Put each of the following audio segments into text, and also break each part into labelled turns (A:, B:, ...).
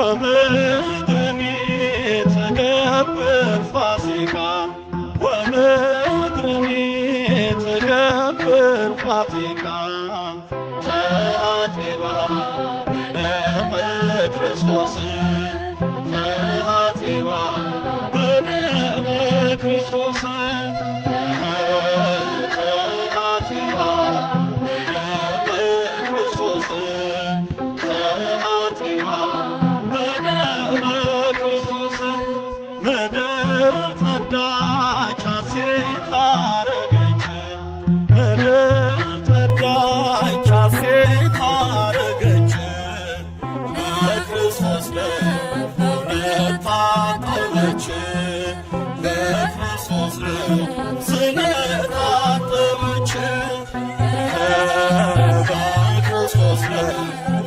A: ወምድርኒ ትገብር ፋሲካ ወምድርኒ ትገብር ፋሲካ ተአቴባ በደመ ክርስቶስ ተአቴባ በደመ ክርስቶስ ተአቴባ በደመ ክርስቶስ ተአቴባ በደመ ክርስቶስ ምድር ጸዳች ሐሴት አረገች ምድር ጸዳች ሐሴት አረገች በክርስቶስ ደም በእውነት ታጠበች በክርስቶስ ደም ስለታጠበች በክርስቶስ ደም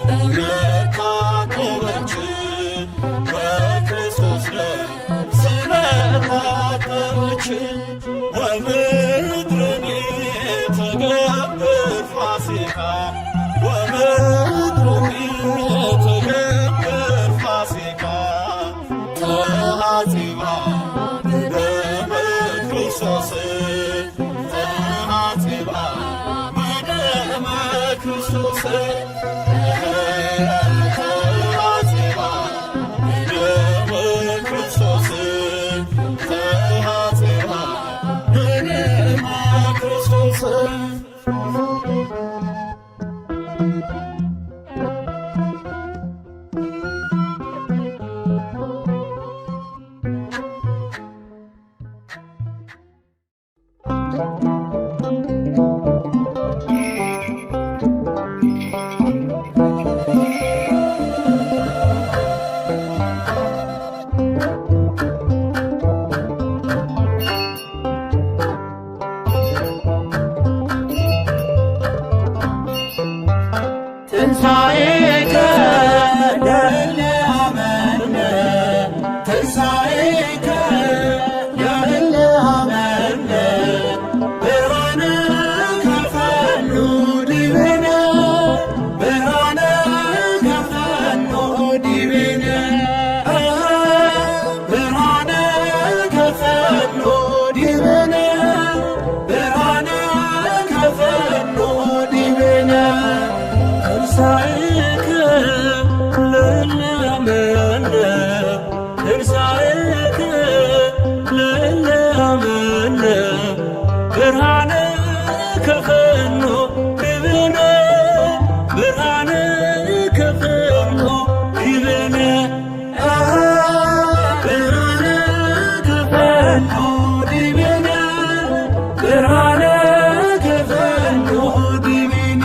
A: በእውነት ታጠበች በክርስቶስ ደም ስለታጠበች ወምድርኒ ትገብር ፋሲካ ወምድርኒ ትገብር ፋሲካ ተሐጺባ በደመ ክርስቶስ ተሐጺባ በደመ ክርስቶስ ተሐጺባ በደመ ክርስቶስ ተሐጺባ በደመ ክርስቶስ።
B: ትንሣኤከ ለእለ አመነ ትንሣኤከ ለእለ አመነ ብርሃነከ ፈኑ ዲቤነ ብርሃነከ ፈኑ ዲቤነ ብርሃነከ ፈኑ ዲቤነ ብርሃነከ ፈኑ ዲቤነ። ትንሣኤከ ለእለ አመነ ትንሣኤከ ለእለ አመነ ብርሃነከ ፈኑ ዲቤነ ብርሃነከ ፈኑ ዲቤነ ብርሃነከ ፈኑ ዲቤነ ብርሃነከ ፈኑ ዲቤነ።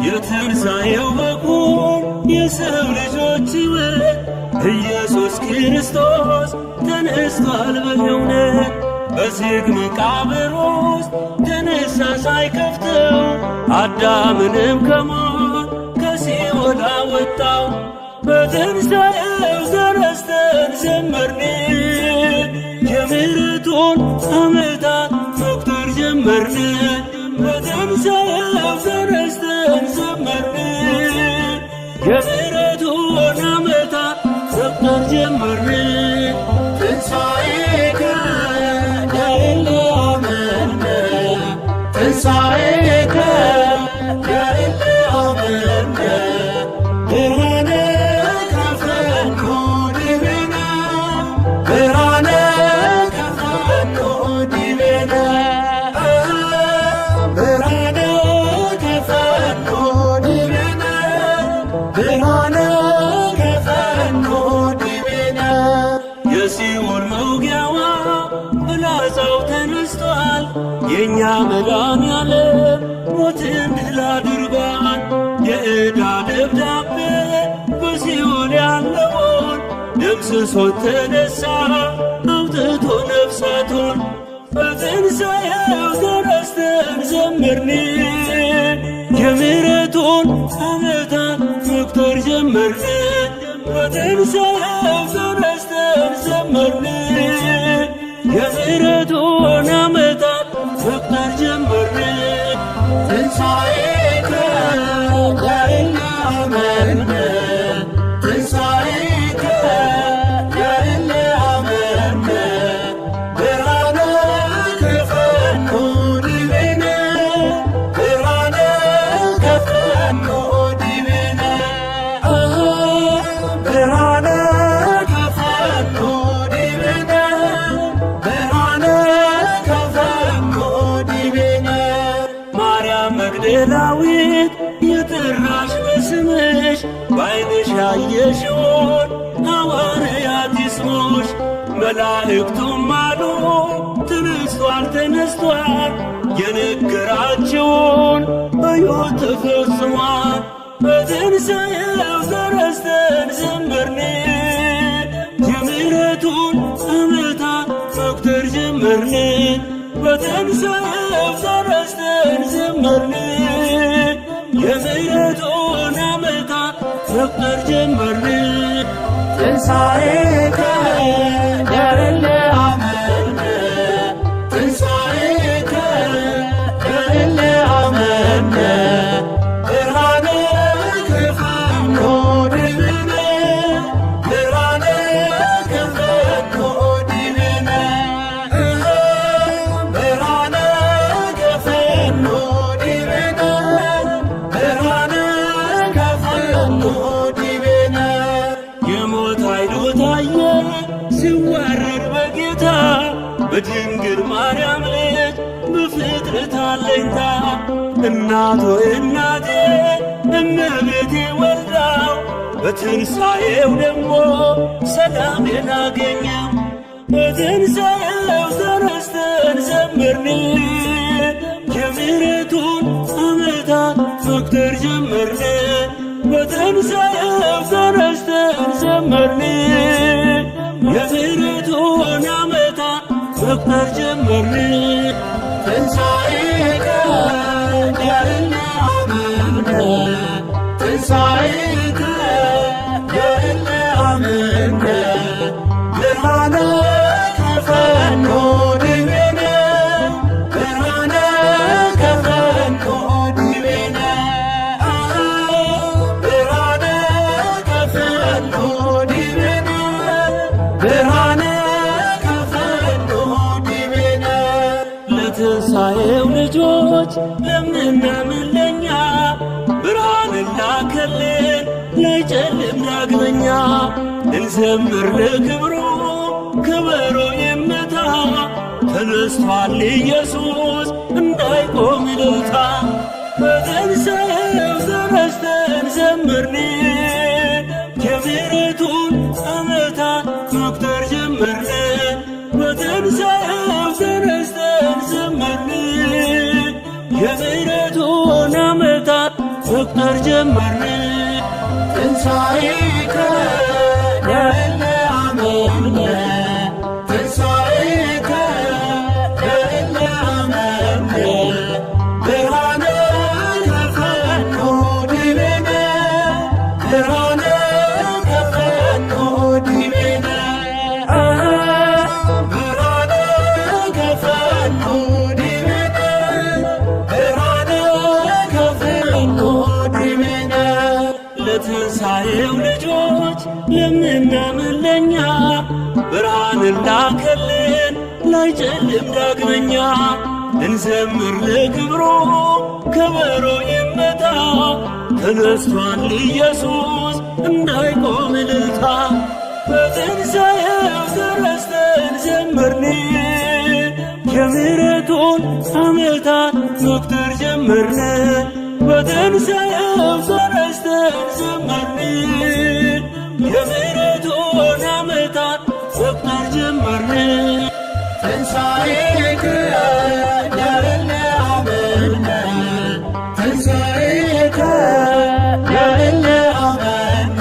B: የትንሣኤው በኩር የሰው ልጆች ሕይወት ኢየሱስ ክርስቶስ ተነስቷል በእውነት። በዝግ መቃብር ውስጥ ተነሳ ሳይከፍተው አዳምንም ከሞት ከሲኦል አወጣው። በትንሣኤው ተነስተን ዘመርን የምሕረቱን ዓመታት መቁጠር ጀመርን። በትንሣኤው ተነስተን ዘመርን የምሕረቱን ዓመታት መቁጠር ጀመርን። ትንሣኤከ ለእለ አመነ ትንሣኤከ ለእለ አመነ ብርሃነከ ፈኑ ዲቤነ ብርሃነከ ፈኑ ዲቤነ ብርሃነከ ፈኑ ዲቤነ ብርሃነከ ፈኑ ዲቤነ። የሲኦል መውጊያዋ ፍላጻው ተነስቷል። የእኛ መድኃኔዓለም ሞትን ድል አድርጓል። የዕዳ ደብዳቤ በሲኦል ያለውን ደምስሶ ተነሳ አውጥቶ ነፍሳቱን። በትንሣኤው ተነስተን ዘመርን የምሕረቱን ዓመታት መቁጠር ጀመርን። በትንሣኤው ተነስተን ዘመርን የምሕረቱን ዓመታት መቁጠር ጀመርን። ትንሣኤከ ለእለ አመነ ትንሣኤ ባይንሽ ያየሽውን ሐዋርያት ይስሙሽ። መላእክቱም አሉ ተነስቷል ተነስቷል፣ የነገራችውን ሕይወት ተፈጽሟል። በትንሣኤው ተነስተን ዘመርን፣ የምሕረቱን ዓመታት መቁጠር ጀመርን። በትንሣኤው ተነስተን ዘመርን፣ የምሕረቱን ዓመታት መቁጠር ጀመርን።
A: ትንሣኤከ ለእለ አመነ፣ ትንሣኤከ ለእለ አመነ፣ ብርሃነ ከፈኖ ዲቤነ፣ ብርሃነ ከፈኖ ዲቤነ፣ ብርሃነ ከፈኖ ዲቤነ፣ ብርሃነ ከፈኖ ዲቤነ።
B: የሞት ኃይሉ ታየ ሲዋረድ በጌታ በድንግል ማርያም ልጅ በፍጥረት አለኝታ። እናቶ እናቴ እመቤቴ ወልዳው በትንሣኤው ደግሞ ሰላሜን አገኘው። በትንሣኤው ተነስተን ዘመርን፣ የምሕረቱን ዓመታት መቁጠር ጀመርን። በትንሣኤው ተነስተን ዘመርን፣ የምሕረቱን ዓመታት መቁጠር ጀመርን።
A: ትንሣኤከ ለእለ አመነ፣ ትንሣኤከ ለእለ አመነ፣ ብርሃነ ከፈኖ ዲቤነ፣ ብርሃነ ከፈኖ ዲቤነ፣ ብርሃነ ከፈኖ ዲቤነ፣ ብርሃነ ከፈኖ ዲቤነ።
B: ለትንሣኤው ልጆች ለምናምን ለኛ ብርሃንን ላከልን ላይጨልም ዳግመኛ። እንዘምር ለክብሩ ከበሮ ይመታ፣ ተነስቷል ኢየሱስ እንዳይቆም እልልታ። በትንሣኤው ተነስተን ዘመርን፣ የምሕረቱን ዓመታት መቁጠር ጀመርን። በትንሣኤው ተነስተን ዘመርን፣ የምሕረቱን ዓመታት መቁጠር ጀመርን።
A: ትንሣኤከ ለእለ አመነ፣ ትንሣኤከ ለእለ አመነ፣ ብርሃነ ከፈኖ ዲቤነ፣ ብርሃነ ከፈኖ ዲቤነ፣ ብርሃነ ከፈኖ ዲቤነ፣ ብርሃነ ከፈኖ ዲቤነ።
B: ለትንሣኤው ልጆች ለምናምን ለኛ ብርሃንን ላከልን ላይጨልም ዳግመኛ። እንዘምር ለክብሩ ከበሮ ይመታ፣ ተነስቷል ኢየሱስ እንዳይቆም እልልታ። በትንሣኤው ተነስተን ዘመርን፣ የምሕረቱን ዓመታት መቁጠር ጀመርን። በትንሣኤው ተነስተን ዘመርን፣ የምሕረቱን ዓመታት መቁጠር ጀመርን።
A: ትንሣኤከ ለእለ አመነ፣ ትንሣኤከ ለእለ አመነ፣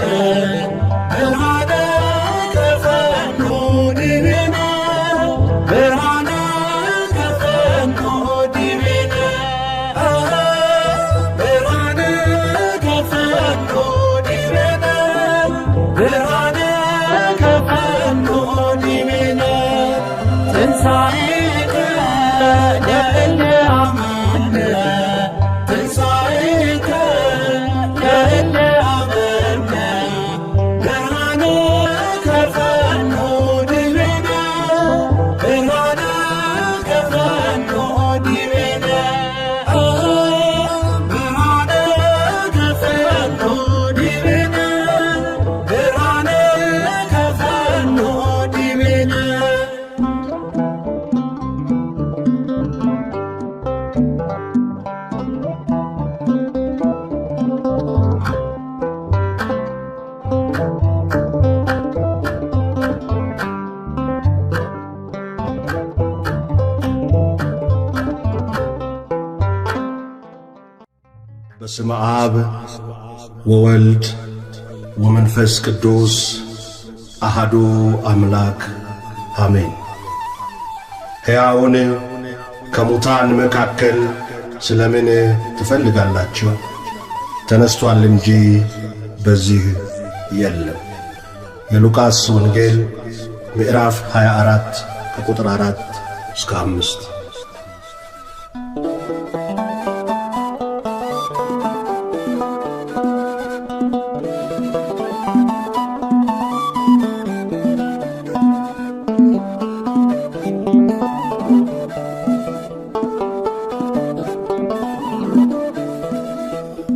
A: ብርሃነ ከፈኖ ዲቤነ፣ ብርሃነ ከፈኖ ዲቤነ፣ ብርሃነ ከፈኖ ዲቤነ፣ ብርሃነ ከፈኖ ዲቤነ። ትንሣኤከ ለእለ አመነ፣ ትንሣኤከ ለእለ አመነ፣ ብርሃነ ከፈኖ ዲቤነ፣ ብርሃነ ከፈኖ ዲቤነ፣ ብርሃነ ከፈኖ ዲቤነ፣ ብርሃነ ከፈኖ ዲቤነ።
C: በስመ አብ ወወልድ ወመንፈስ ቅዱስ አሐዱ አምላክ አሜን። ሕያውን ከሙታን መካከል ስለምን ትፈልጋላችሁ? ተነስቷል እንጂ በዚህ የለም። የሉቃስ ወንጌል ምዕራፍ 24 ከቁጥር 4 እስከ 5።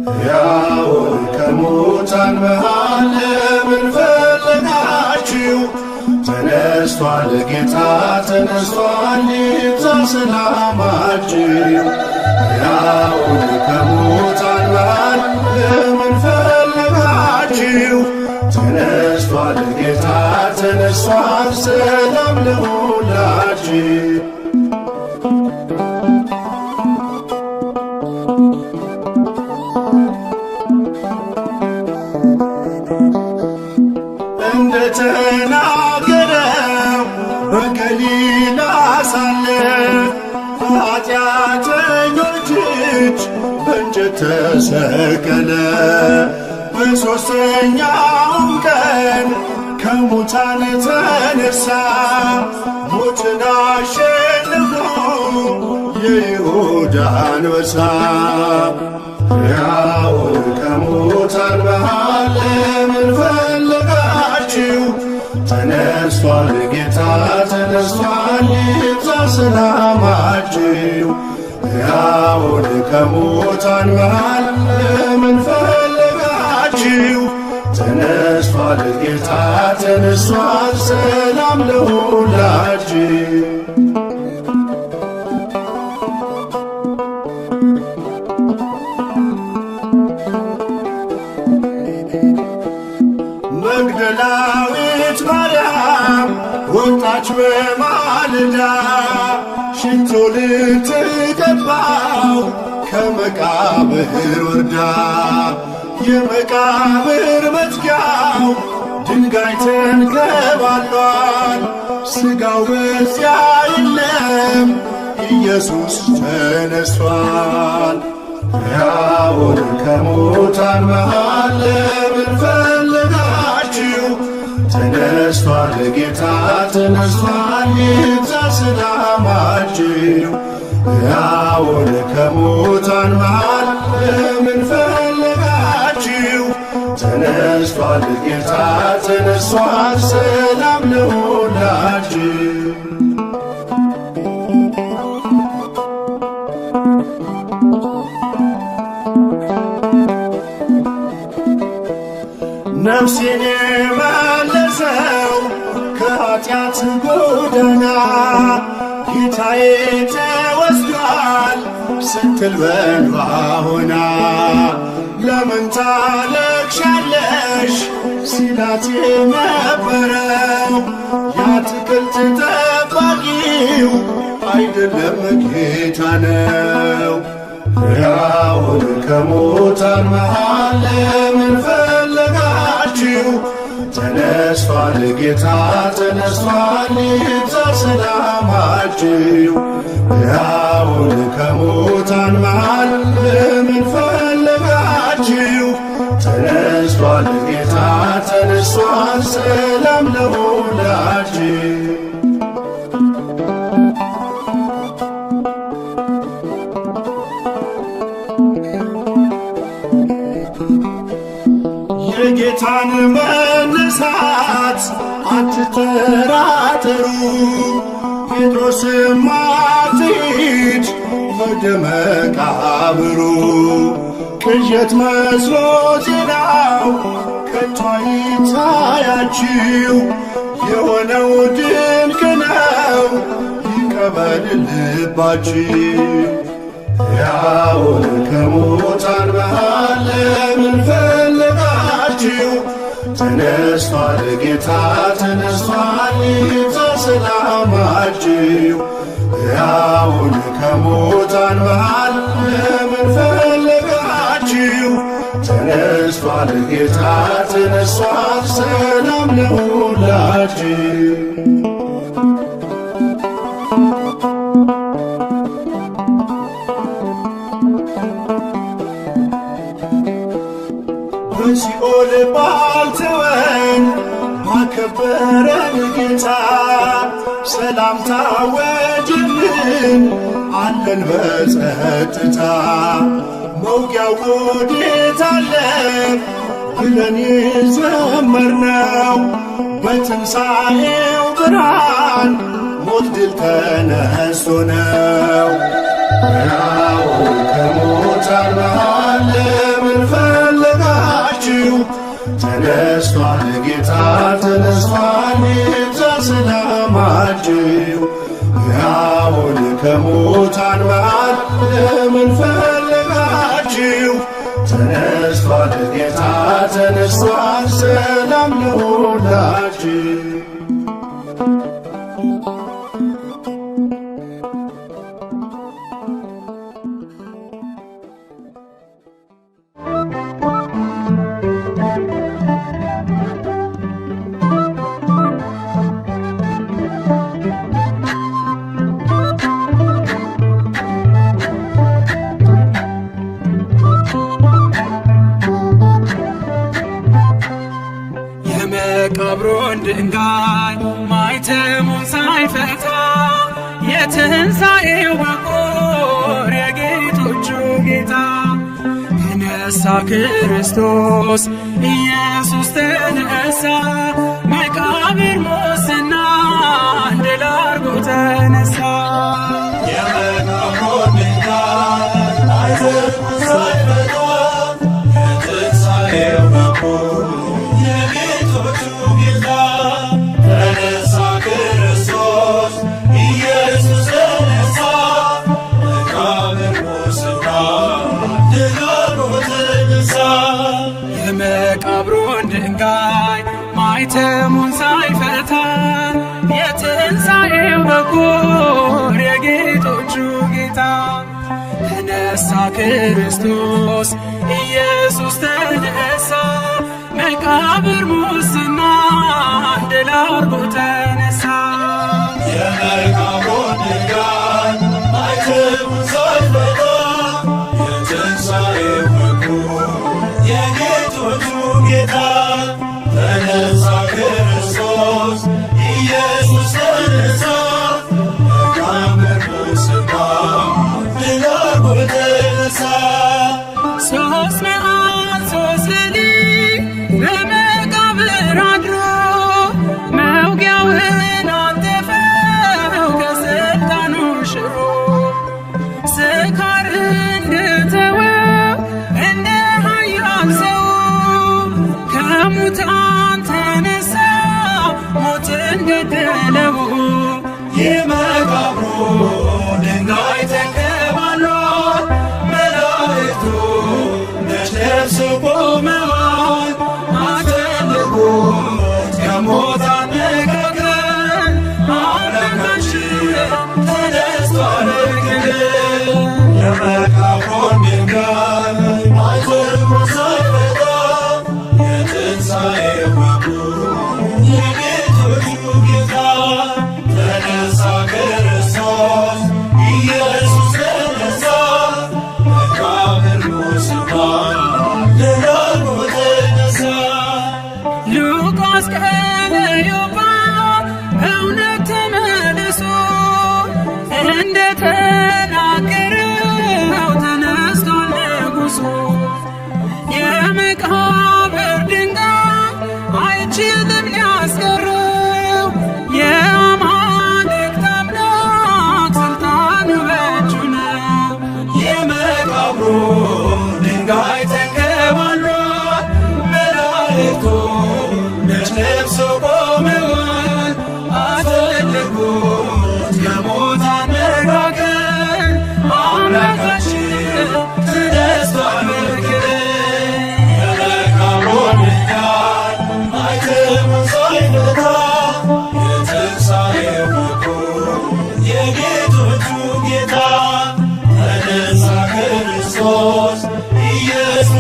C: ሕያውን ከሙታን መሃል ለምን ፈለጋችሁ? ተነስቷል ጌታ ተነስቷል፣ ይብዛ ሰላማችሁ። ሕያውን ከሙታን መሃል ለምን ፈለጋችሁ? ተነስቷል ጌታ ተነስቷል፣ ሰላም ለሁላችሁ። እንደተናገረው በገሊላ ሳለ በኃጢአተኞች እጅ በእንጨት ተሰቀለ። በሦስተኛውም ቀን ከሙታን ተነሣ፣ ሞትን አሸንፎ የይሁዳ አንበሳ። ሕያውን ከሙታን መሃል ለምን ፈለጋችሁ? ተነስቷል ጌታ ተነስቷል፣ ይብዛ ሰላማችሁ። ሕያውን ከሙታን መሃል ለምን ፈለጋችሁ? ተነስቷል ጌታ ተነስቷል፣ ሰላም ለሁላችሁ። መግደላዊት ማርያም ወጣች በማለዳ ሽቶ ልትቀባው ከመቃብር ወርዳ። የመቃብር መዝጊያው ድንጋይ ተንከባሏል፣ ሥጋው በዚያ የለም፣ ኢየሱስ ተነስቷል። ሕያውን ከሙታን መሃል ለምን ፈለጋችሁ? ተነስቷል ጌታ ተነስቷል፣ ይብዛ ሰላማችሁ። ሕያውን ከሙታን መሃል ለምን ፈለጋችሁ? ተነስቷል ጌታ ተነስቷል፣ ሰላም ለሁላችሁ። ነፍሴን የመለሰው ከኃጢአት ጎዳና ጌታዬ ተወስዷል ስትል በእንባ ሆና፣ ለምን ታለቅሻለሽ ሲላት የነበረው የአትክልት ጠባቂው አይደለም ጌታ ነው። ሕያውን ከሙታን መሃል ለምን ፈለጋችሁ? ተነስቷል ጌታ ተነስቷል፣ ይብዛ ሰላማችሁ። ሕያውን ከሙታን መሃል ለምን ፈለጋችሁ? ተነስቷል ጌታ ተነስቷል፣ ሰላም ለሁላችሁ። የጌታን መነሳት አትጠራጠሩ፣ ጴጥሮስም አትሂድ ወደ መቃብሩ። ቅዠት መስሎ ዜናው ከቶ አይታያችሁ፣ የሆነው ድንቅ ነው፣ ይቀበል ልባችሁ። ሕያውን ከሙታን መሃል ለምን ፈለጋችሁ? ተነስቷል ጌታ ተነስቷል፣ ይብዛ ሰላማችሁ። ሕያውን ከሙታን መሃል ለምን ፈለጋችሁ? ለሁላችሁ። ተነስቷል ጌታ ተነስቷል፣ ሰላም ለሁላችሁ። በሲኦል ባልተወን ባከበረን ጌታ፣ ሰላም ታወጀልን አለን በጸጥታ። መውጊያው ወዴት አለ ብለን የዘመርነው፣ በትንሣኤው ብርሃን ሞት ድል ተነስቶ ነው። ሕያውን ከሙታን መሃል ለምን ፈለጋችሁ? ተነስቷል ጌታ ተነስቷል፣ ይብዛ ሰላማችሁ። ሕያውን ከሙታን መሃል ለምን ፈለጋችሁ? ተነስቷል ጌታ ተነስቷል፣ ሰላም ለሁላችሁ።
A: የመቃብሩን ድንጋይ ማኅተሙን ሳይፈታ፣ የትንሣኤው በኩር የጌቶቹ ጌታ፣ ተነሳ ክርስቶስ ኢየሱስ ተነሳ፣ መቃብር ሙስና ድል አድርጎ ተነሳ።
B: የመቃብሩን ድንጋይ ማኅተሙን ሳይፈታ፣ የትንሣኤው በኩር የጌቶቹ ጌታ፣ ተነሳ ክርስቶስ ኢየሱስ ተነሳ፣ መቃብር ሙስና ድል አድርጎ ተነሳ።
A: የመቃብሩን ድንጋይ ማኅተሙን ሳይፈታ፣ የትንሣኤው በኩር የጌቶቹ ጌታ፣ ተነሳ ክርስቶስ ኢየሱስ ተነሳ፣ መቃብር ሙስና ድል አድርጎ ተነሳ።
B: የመቃብሩን ድንጋይ ማኅተሙን ሳይፈታ፣ የትንሣኤው በኩር የጌቶቹ ጌታ፣ ተነሳ ክርስቶስ ኢየሱስ ተነሳ፣ መቃብር ሙስና ድል አድርጎ ተነሳ።
A: 3 መዓልት 3 ሌሊት በመቃብር አድሮ፣ መውጊያውን አጠፈው ከስልጣኑ ሽሮ፣ ስካር እንደተወው እንደ ኃያል ሰው፣ ከሙታን ተነሳ ሞትን ገደለው።
B: የመቃብሩ ድንጋይ ተንከባሏል፣ መላእክቱ ነጭ ለብሰው ቆመዋል። አትፈልጉት ከሙታን መካከል፣ አምላካችን ተነስቷል በክብር። የመቃብሩን ድንጋይ ማኅተሙን ሳይፈታ፣ የትንሣኤው በኩር የጌቶቹ ጌታ፣ ተነሳ ክርስቶስ ኢየሱስ ተነሳ፣ መቃብር ሙስና ድል አድርጎ ተነሳ።
A: ሉቃስ ቀለዮጳ እውነት ተመልሶ እንደተናገረው ተነስቷል ንጉሡ። የመቃብር ድንጋይ አይችልም ሊያስቀረው፣ የአማልክት አምላክ ስልጣኑ በእጁ ነው።
B: የመቃብሩ ድንጋይ ተንከባሏል፣ መላእክቱ ነጭ ለብሰው ቆመዋል። አትፈልጉት ከሙታን መካከል፣ አምላካችን ተነስቷል በክብር። የመቃብሩን ድንጋይ ማኅተሙን ሳይፈታ፣ የትንሣኤው በኩር የጌቶቹ ጌታ፣ ተነሳ ክርስቶስ ኢየሱስ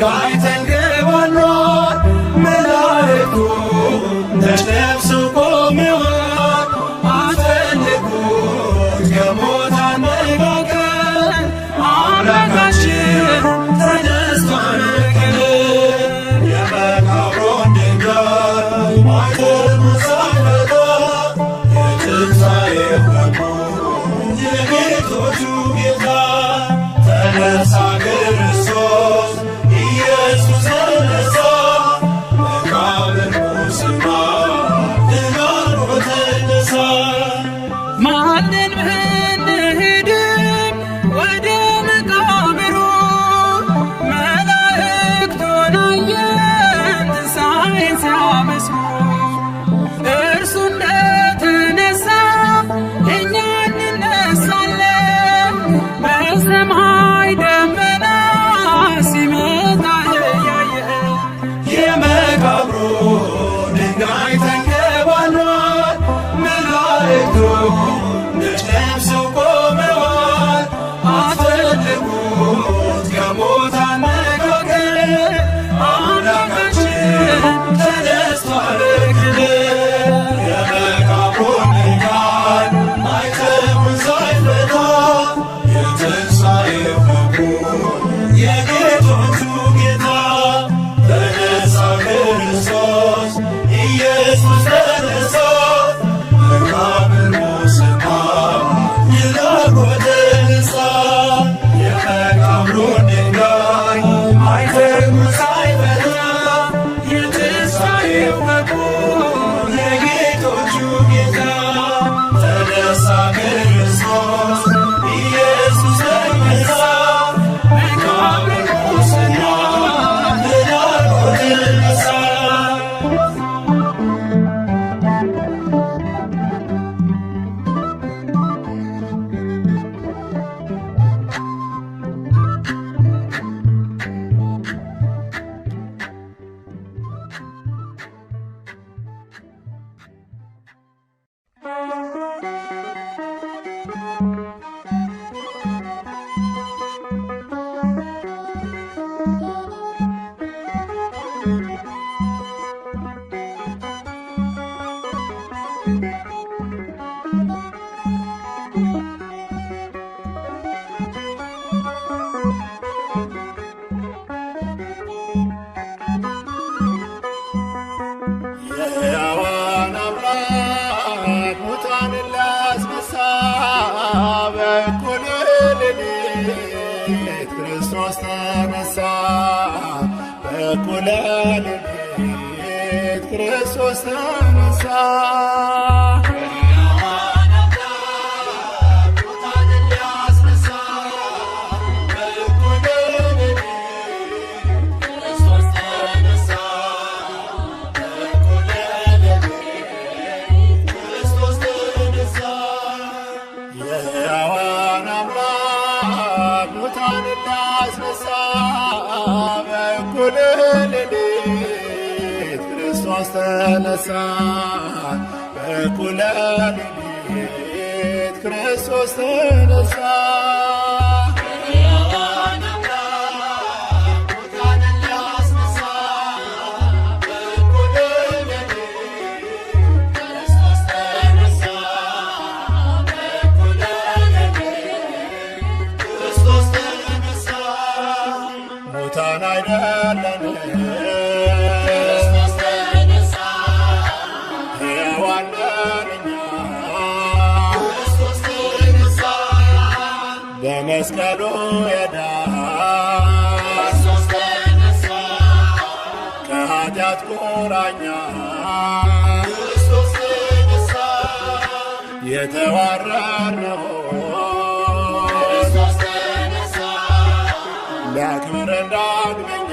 B: ድንጋይ ተንከባሏል። መላእክቱ ነጭ ለብሰው ቆመዋል። አትፈልጉት ከሙታን መካከል፣ አምላካችን ተነስቷል በክብር። የመቃብሩን ድንጋይ ማኅተሙን ሳይፈታ፣ የትንሣኤው በኩር የጌቶቹ ጌታ፣ ተነሳ ክርስቶስ ኢየሱስ ተነሳ፣ መቃብር ሙስና ድል አድርጎ ተነሳ።
A: ማንን ብንሄድም ወደ መቃብሩ፣ መላእክቱን አየን ትንሣኤን ሲያበስሩ። እርሱ እንደተነሳ እኛ እንነሳለን፣ በሰማይ ደመና ሲመጣ እያየን።
B: የመቃብሩ ድንጋይ ተንከባሏል። መላእክቱ ነጭ ለብሰው ቆመዋል። አትፈልጉት ከሙታን መካከል፣ አምላካችን ተነስቷል በክብር። የመቃብሩን ድንጋይ ማኅተሙን ሳይፈታ፣ የትንሣኤው በኩር የጌቶቹ ጌታ፣ ተነሳ ክርስቶስ ኢየሱስ ተነሳ፣ መቃብር ሙስና ድል አድርጎ ተነሳ። የመቃብሩን ድንጋይ ማኅተሙን ሳይፈታ፣ የትንሣኤው በኩር የጌቶቹ ጌታ፣ ተነሳ ክርስቶስ ኢየሱስ ተነሳ፣ መቃብር ሙስና ድል አድርጎ ተነሳ።
C: የሕያዋን አምላክ ሙታንን ሊያስነሣ፣ በእኩለ ሌሊት ክርስቶስ ተነሣ። በእኩለ ሌሊት ክርስቶስ ተነሣ።
B: ሕያዋን አምላክ ሙታንን ሊያስነሣ፣ በእኩለ ሌሊት ክርስቶስ ተነሳ። በእኩለ ሌሊት ክርስቶስ ተነሳ።
C: የሕያዋን አምላክ ሙታንን ሊያስነሣ፣ በእኩለ ሌሊት ክርስቶስ ተነሣ። በእኩለ ሌሊት ክርስቶስ ተነሣ።
B: ሕያዋን አምላክ ሙታንን ሊያስነሣ፣ በእኩለ ሌሊት ክርስቶስ ተነሳ። በእኩለ ሌሊት ክርስቶስ ተነሳ።
C: ሙታን አይደለንም፣
B: ክርስቶስ ተነሳ።
C: ሕያዋን ነን እኛ።
B: ክርስቶስ ተነሳ።
C: በመስቀሉ የዳን
B: ክርስቶስ ተነሳ።
C: ከኃጢአት ቁራኛ
B: ክርስቶስ ተነሳ።
C: የተዋረድነው
B: ክርስቶስ ተነሳ።
C: ሊያክብረን ዳግመኛ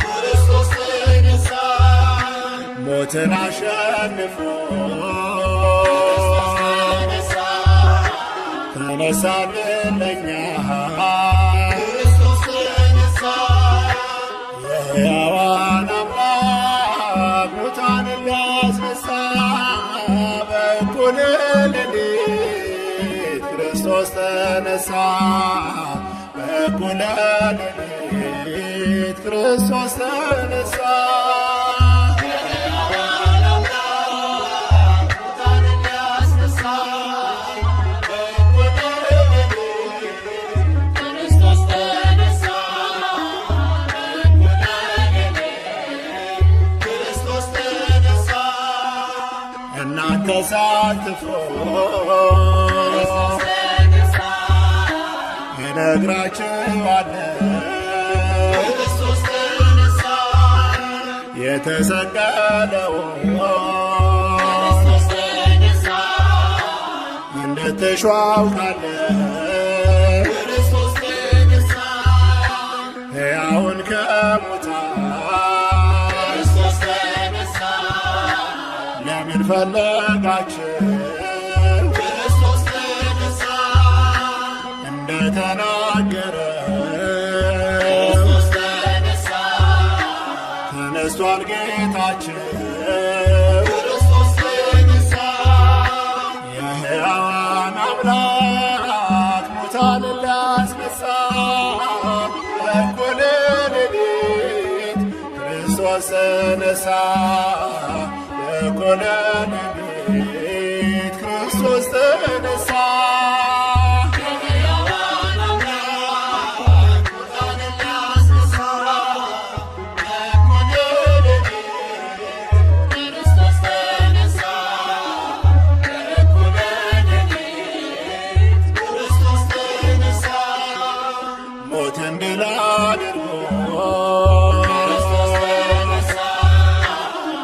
B: ክርስቶስ ተነሳ።
C: ሞትን አሸንፎ
B: ክርስቶስ ተነሳ።
C: ተነሳልን ለኛ።
B: ክርስቶስ ተነሳ።
C: የሕያዋን አምላክ ሙታንን ሊያስነሣ፣ በእኩለ ሌሊት ክርስቶስ ተነሣ። በእኩለ ሌሊት ክርስቶስ ተነሳ። እናንተ ሳትፍሩ እነግራችኋለሁ፣ የተሰቀለው እንደተሿ አውቃለሁ። ሕያውን ከሙታን ለምን ፈለጋችሁ? እንደተናገረ ተነስቷል ጌታችን። የሕያዋን አምላክ ሙታንን ሊያስነሳ በእኩለ ሌሊት ክርስቶስ ተነሳ። በእኩለ ሌሊት ክርስቶስ ተነሳ። ሞትን ድል አድርጎ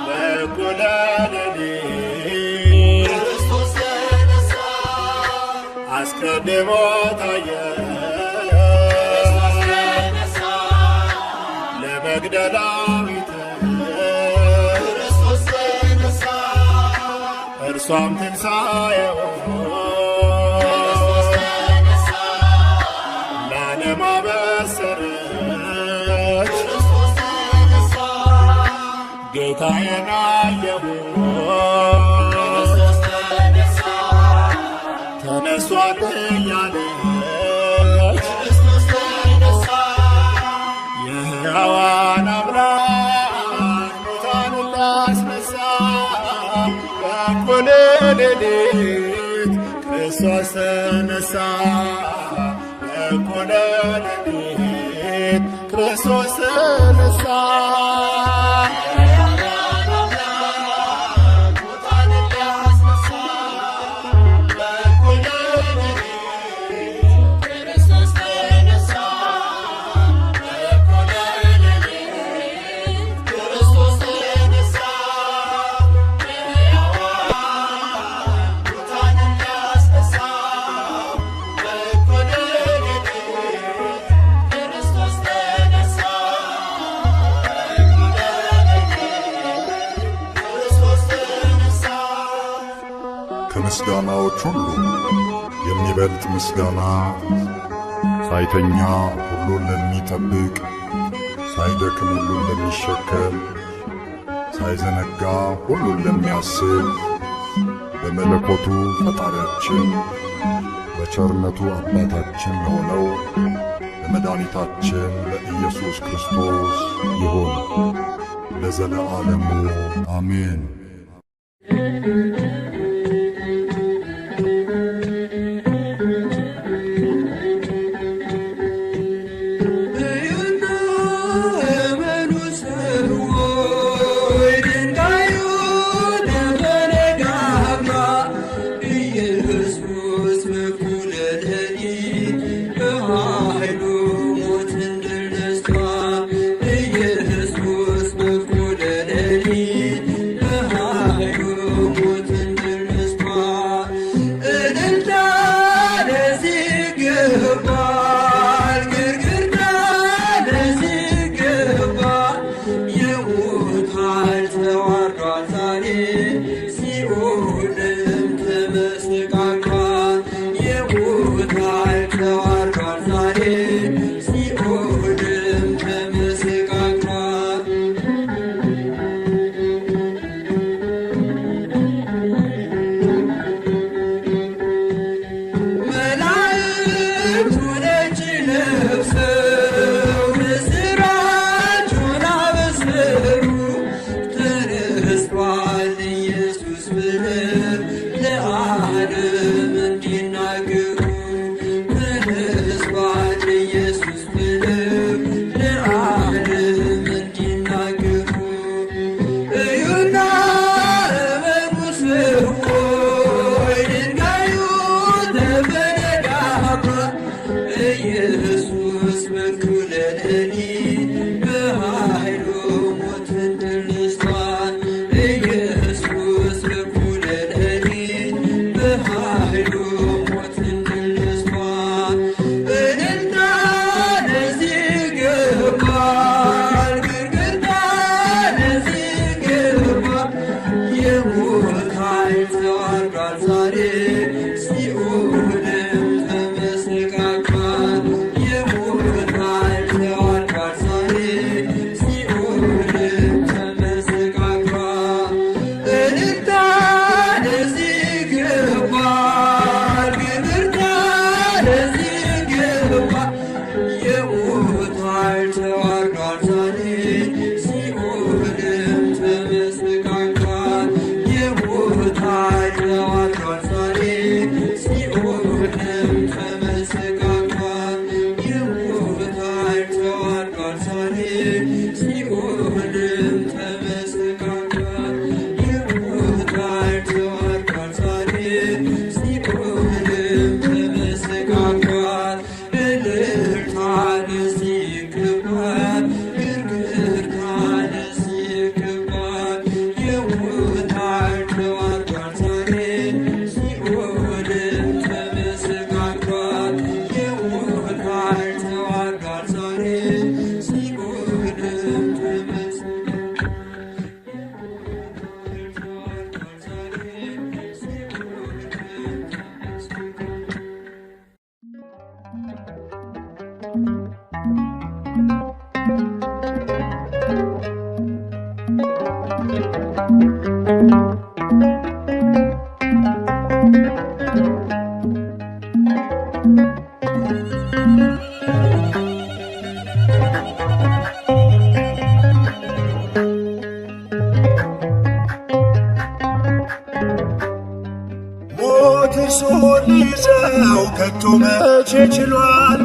C: በእኩለ ሌሊት አስቀድሞ ታየ ለመግደላዊት፣ እርሷም ትንሣኤውን ለዓለም አበሰረች። ጌታዬን አየሁት ተነስቷል እያለች፣ የሕያዋን አምላክ ሙታንን ሊያስነሳ በእኩለ ሌሊት ክርስቶስ ተነሳ። በእኩለ ሌሊት ክርስቶስ ተነሳ።
D: ከምስጋናዎች ሁሉ የሚበልጥ ምስጋና ሳይተኛ ሁሉን ለሚጠብቅ፣ ሳይደክም ሁሉን ለሚሸከም፣ ሳይዘነጋ ሁሉን ለሚያስብ፣ በመለኮቱ ፈጣሪያችን በቸርነቱ አባታችን ለሆነው ለመድኃኒታችን ለኢየሱስ ክርስቶስ ይሁን ለዘለዓለሙ አሜን።
A: እዩና እመኑ ሰዎች፣ ድንጋዩ ተፈነቃቅሏል። ኢየሱስ በእኩለ ሌሊት በኃይሉ ሞትን ድል ነስቷል። ኢየሱስ በእኩለ ሌሊት በኃይሉ ሞትን ድል ነስቷል። እልልታ ለዚህ ይገባል፣ ግርግርታ ሌሊት በኃይሉ ሞትን ድል ነስቷል። ኢየሱስ በኩለ ሌሊት በኃይሉ ሞትን ድል ነስቷል። እልልታ ለዚህ ይገባል፣ ግርግርታ ለዚህ ይገባል። የሞት ኃይል ተዋርዷል ዛሬ፣ ሲኦልም ተመሰቃቅሏል። የሞት ኃይል ተዋርዷል ዛሬ፣ ሲኦልም ተመሰቃቅሏል። እልልታ ለዚህ ይገባል፣ ግርግርታ ለዚህ ይገባል። የሞት ኃይል ተዋርዷል ዛሬ፣ ሲኦልም ተመሰቃቅሏል። የሞት ኃይል ተዋርዷል ዛሬ፣ ሲኦልም ተመሰቃቅሏል። የሞት ኃይል ተዋርዷል ዛሬ፣ ሲኦልም ተመሰቃቅሏል። የሞት ኃይል ተዋርዷል ዛሬ፣ ሲኦልም ተመሰቃቅሏል። እልልታ ለዚህ ይገባል፣ ግርግርታ ለዚህ ይገባል። የሞት ኃይል ተዋርዷል ዛሬ፣ ሲኦልም ተመሰቃቅሏል። የሞት ኃይል ተዋርዷል ዛሬ፣ ሲኦልም ተመሰቃቅሏል።
C: ሞት እርሱን ሊይዘው ከቶ መቼ ችሏል?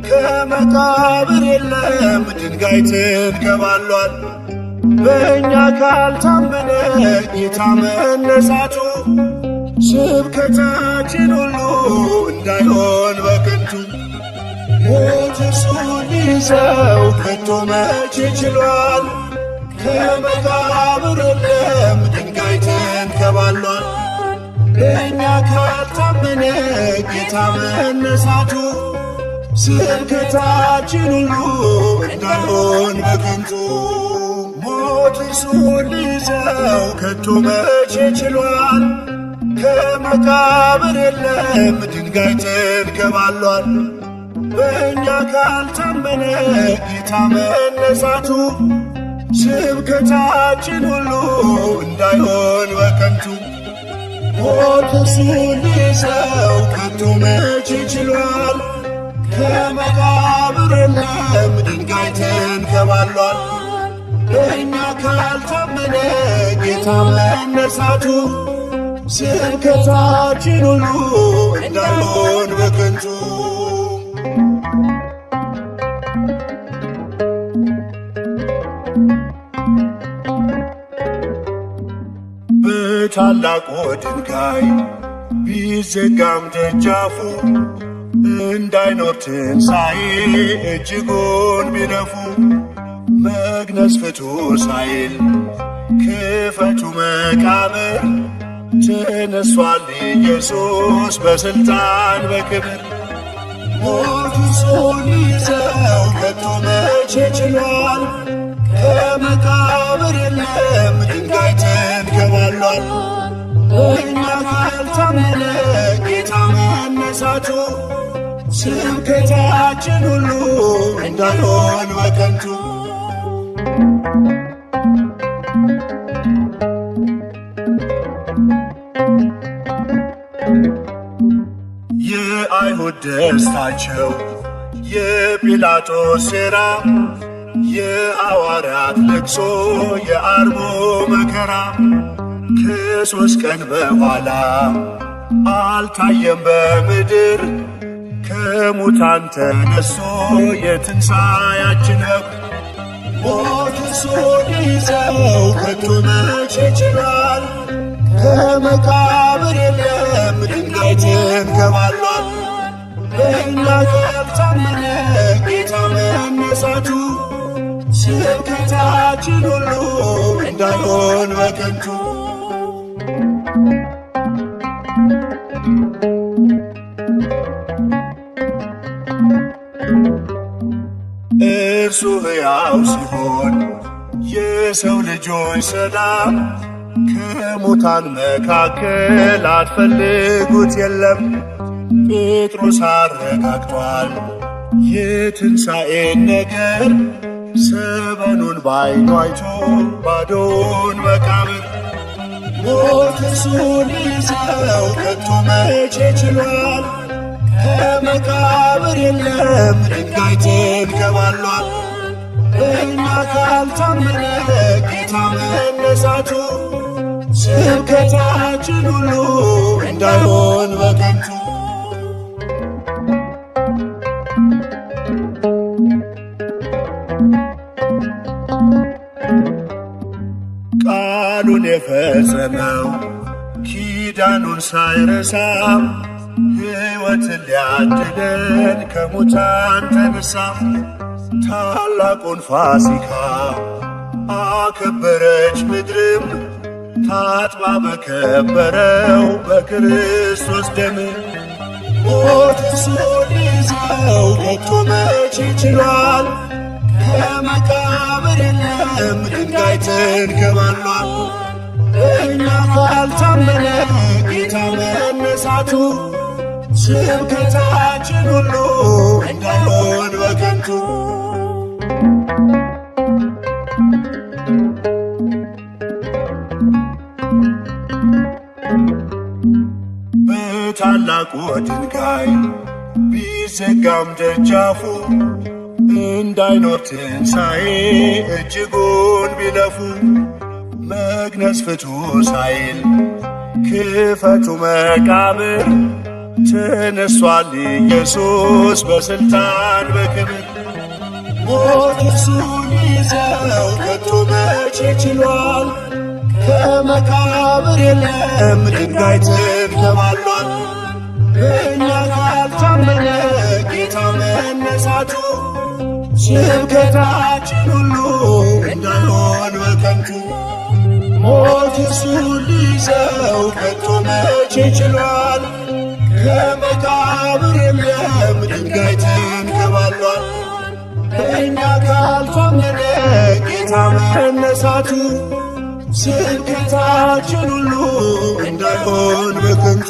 C: ከመቃብር የለም ድንጋይ ትንከባሏል። በእኛ ካልታመነ ጌታ መነሳቱ ስብከታችን ሁሉ እንዳይሆን በከንቱ። ሞት እርሱን ሊይዘው ከቶ መቼ ችሏል? ከመቃብር የለም ድንጋይ ትንከባሏል። በእኛ ካልታመነ ጌታ መነሳቱ ስብከታችን ሁሉ እንዳይሆን በከንቱ። ሞት እርሱን ሊይዘው ከቶ መቼ ችሏል? ከመቃብር የለም ድንጋይ ትንከባሏል። በእኛ ካልታመነ ጌታ መነሳቱ ስብከታችን ሁሉ እንዳይሆን በከንቱ። ሞት እርሱን ሊይዘው ከቶ መቼ ችሏል? ከመቃብር የለም ድንጋይ ተንከባሏል። በእኛ ካልታመነ ጌታ መነሳቱ ስብከታችን ሁሉ እንዳይሆን በከንቱ። በታላቁ ድንጋይ ቢዘጋም ደጃፉ እንዳይኖር ትንሣኤ እጅጉን ቢለፉ መግነዝ ፍቱ ሳይል ክፈቱ መቃብር ተነሷል ኢየሱስ በሥልጣን በክብር። ሞት እርሱን ሊይዘው ከቶ መቼ ችሏል? ከመቃብር የለም ድንጋይ ተንከባሏል። እኛ ካልታመነ ጌታ መነሳቱ ስብከታችን ሁሉ እንዳይሆን በከንቱ። የአይሁድ ደስታቸው የጲላጦስ ሴራ የሐዋርያት ልቅሶ የዓርቡ መከራ ከሦስት ቀን በኋላ አልታየም በምድር ከሙታን ተነስቶ የትንሣኤያችን በኩር። ሞት እርሱን ሊይዘው ከቶ መቼ ችሏል? ከመቃብር የለም ድንጋይ ተንከባሏል። በእኛ ካልታመነ ጌታ መነሳቱ ስብከታችን ሁሉ እንዳይሆን በከንቱ። እርሱ ሕያው ሲሆን የሰው ልጆች ሰላም ከሙታን መካከል አትፈልጉት የለም። ጴጥሮስ አረጋግጧል የትንሣኤን ነገር ሰበኑን ባይኑ አይቶ ባዶውን መቃብር። ሞት እርሱን ሊይዘው ከቶ መቼ ችሏል? ከመቃብር የለም ድንጋይ ተንከባሏል። እኛ ካልታመነ ጌታ መነሳቱ ስብከታችን ሁሉ እንዳይሆን በከንቱ። ቃሉን የፈጸመው ኪዳኑን ሳይረሳ ሕይወትን ሊያድለን ከሙታን ተነሳ። ታላቁን ፋሲካ አከበረች ምድርም ታጥባ በከበረው በክርስቶስ ደም። ሞት እርሱን ሊይዘው ከቶ መቼ ችሏል? ከመቃብር የለም ድንጋይ ተንከባሏል። እኛ ካልታመነ ጌታ መነሳቱ ስብከታችን ሁሉ እንዳይሆን በከንቱ። በታላቁ ድንጋይ ቢዘጋም ደጃፉ እንዳይኖር ትንሣኤ እጅጉን ቢለፉ መግነዝ ፍቱ ሳይል ክፈቱ መቃብር ተነሷል ኢየሱስ በስልጣን በክብር። ሞት እርሱን ሊይዘው ከቶ መቼ ችሏል? ከመቃብር የለም ድንጋይ ተንከባሏል። እኛ ካልታመነ ጌታ መነሳቱ ስብከታችን ሁሉ እንዳይሆን በከንቱ። ሞት እርሱን ሊይዘው ከቶ መቼ ችሏል? ከመቃብር የለም ድንጋይ ተንከባሏል። እኛ ካልታመነ ጌታ መነሳቱ ስብከታችን ሁሉ እንዳይሆን በከንቱ።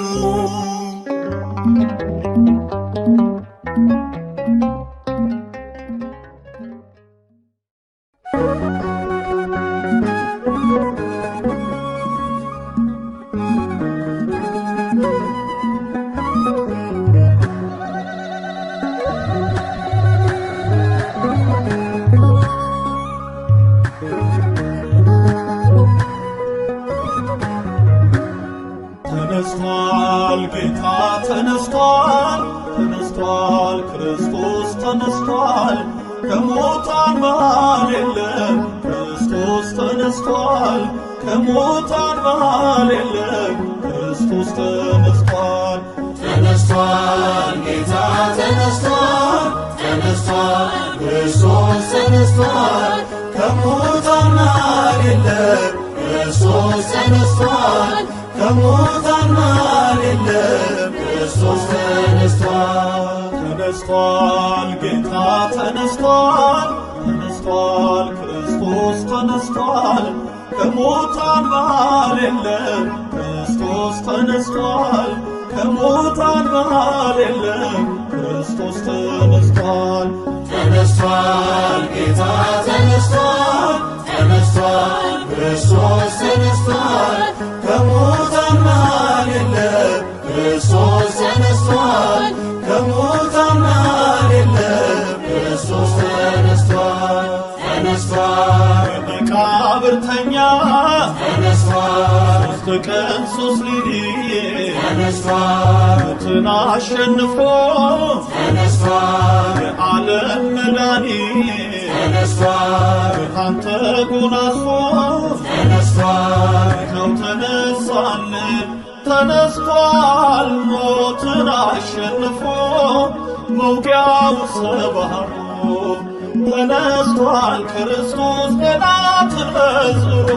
E: ተነስቷል ጌታ ተነስቷል፣ ተነስቷል ክርስቶስ ተነስቷል፣ ከሙታን መሃል የለም ክርስቶስ ተነስቷል፣ ከሙታን መሃል የለም ክርስቶስ ተነስቷል።
B: ተነስቷል ጌታ ተነስቷል፣ ተነስቷል ክርስቶስ ተነስቷል፣ ከሙታን መሃል የለም ክርስቶስ ተነስቷል፣ ከሙታን መሃል የለም ክርስቶስ ተነስቷል።
E: ተነስቷል ጌታ ተነስቷል፣ ተነስቷል ክርስቶስ ተነስቷል፣ ከሙታን መሃል የለም ክርስቶስ ተነስቷል፣ ከሙታን መሃል የለም ክርስቶስ ተነስቷል።
B: ተነስቷል ጌታ ተነስቷል፣ ተነስቷል ክርስቶስ ተነስቷል፣ ከሙታን መሃል የለም ክርስቶስ ተነስቷል፣ ከሙታን መሃል የለም ክርስቶስ ተነስቷል። ተነስቷል
E: በመቃብር ተኛ
B: ተነስቷል
E: 3 ቀን 3 ሌሊት
B: ተነስቷል
E: ሞትን አሸንፎ
B: ተነስቷል
E: የዓለም መድኃኒት
B: ተነስቷል
E: ብርሃን ተጎናጽፎ
B: ተነስቷል
E: ይኸው ተነሳልን፣ ተነስቷል ሞትን አሸንፎ መውጊያው ሰባብሮ፣ ተነስቷል ክርስቶስ ጠላትን መዝሮ።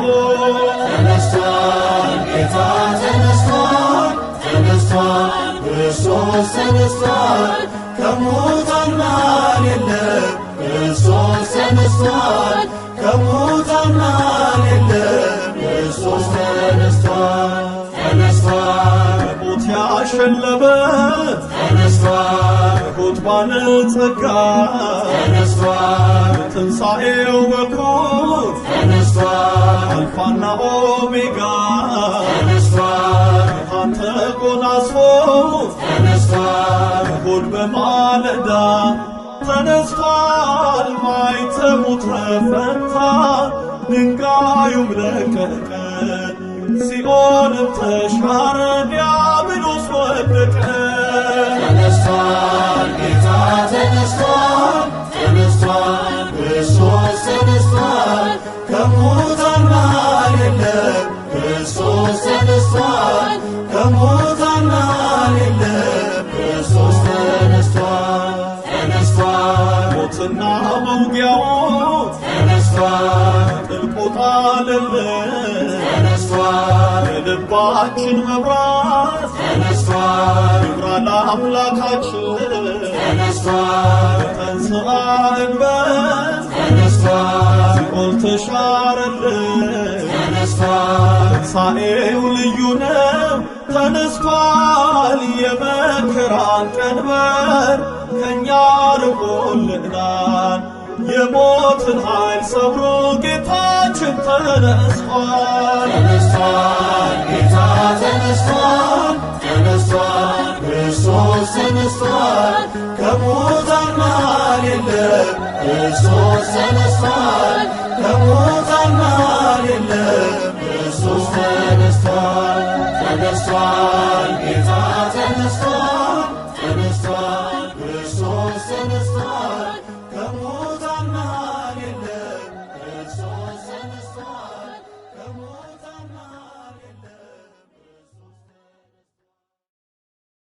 B: ተነስቷል ጌታ ተነስቷል፣ ተነስቷል ክርስቶስ ተነስቷል፣ ከሙታን መሃል የለም። ክርስቶስ ተነስቷል፣ ከሙታን መሃል የለም። ክርስቶስ ተነስቷል፣ ተነስቷል።
E: ሞት ያሸለበት
B: ተነስቷል።
E: ሞት ባለጸጋ
B: ተነስቷል።
E: ትንሣኤው በኩር
B: ተነስቷል።
E: አልፋና ኦሜጋ
B: ተነስቷል።
E: ብርሃን ተጎናጽፎ
B: ተነስቷል።
E: እሑድ በማለዳ ተነስቷል። ማኅተሙ ተፈታ፣ ድንጋዩም ለቀቀ፣ ሲኦልም ተሻረ፣ ዲያብሎስ ወደቀ።
B: ተነስቷል ጌታ ተነስቷል፣ ተነስቷል ክርስቶስ ተነስቷል፣ ከሙታን መሃል የለም። ክርስቶስ ተነስቷል፣ ከሙታን መሃል የለም። ክርስቶስ ተነስቷል፣ ተነስቷል።
E: ሞትና መውጊያው
B: ተነስቷል።
E: ጥልቁ ጣለልን።
B: ተነስቷል።
E: የልባችን መብራት
B: ተነስቷል።
E: ይብራ ለአምላካችን።
B: ተነስቷል።
E: ተንሥአ እንበል
B: ተነስቷል።
E: ሲኦል ተሻረልን።
B: ተነስቷል።
E: ትንሣኤው ልዩ ነው፣ ተነስቷል። የመከራን ቀንበር ከእኛ ርቆልናል። የሞትን ኃይል ሰብሮ ጌታችን ተነስቷል።
B: ተነስቷል ጌታ ተነስቷል፣ ተነስቷል ክርስቶስ ተነስቷል፣ ከሙታን መሃል የለም። ክርስቶስ ተነስቷል፣ ከሙታን መሃል የለም። ክርስቶስ ተነስቷል፣ ተነስቷል ጌታ ተነስቷል።